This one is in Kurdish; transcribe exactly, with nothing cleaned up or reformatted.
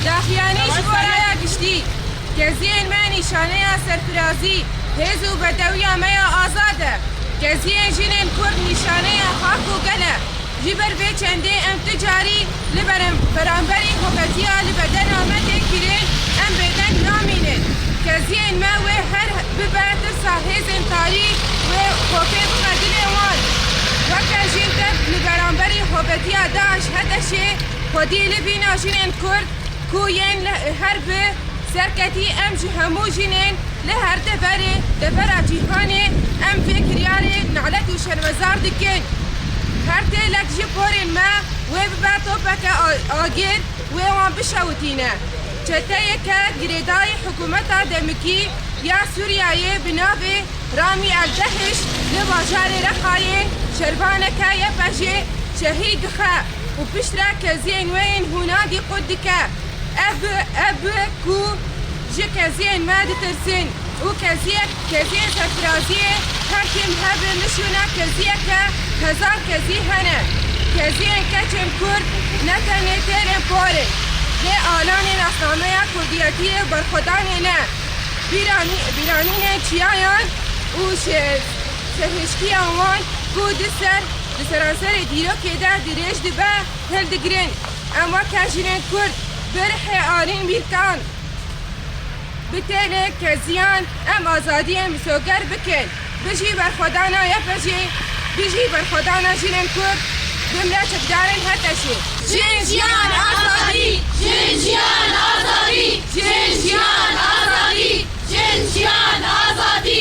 Daxuyanî ji bo raya giştî. Keziyên me nîşaneya serfirazî, hêz û bedewiya me ya azad e. Keziyên jinên Kurd nîşaneya xak û gel e. Ji ber vê çendê em tu carî li berem-, beramberî hovetiya li bedena me tê kirin, em bêdeng namînin. Keziyên me wê her bibe tirsa hêzên tarî wê xofê bibe dilê wan. Weke jin tev li beramberî hovetiya DAIŞ HTŞê xwedî li vîna jinên Kurd ku yên li her bi serketî em ji hemû jinên li her deverê devera cîhanê em vê kiryarê nalet û şermezar dikin. Her têlek ji porên me wê bibe topeke a-, agir wê wan bişewitîne. Çeteyeke girêdayî hikûmeta demikî ya Sûriyeyê bi navê Ramî Eldehiş li bajarê Rexayê şervaneke YPJê şehîd dixe û piştre keziyên wê yên hûnandî qut dike. Ev, ev ku ji keziyên me ditirsin û keziyek, keziyên serfiraziyê her tim hebin li şûna keziyeke hezar kezî hene. Keziyên keçên Kurd ne tenê têrên por in, lê alanê nasnameya Kurdiyetiyê berxwedanê ne. Bîranî-, bîranînên çiyayan û şe-, serhişkiya wan ku di ser, di seranserê dîrokê de dirêj dibe, hildigirin. Em weke jinên Kurd bi rihê Arîn Bîrkan, bi têlê keziyan em azadiyê misoger bikin. Bijî berxwedana YPJê, bijî berxwedana jinên Kurd, bimre çekdarên HTŞê. Jin, jiyan, azadî! Jin, jiyan, azadî! Jin, jiyan, azadî! Jin, jiyan, azadî!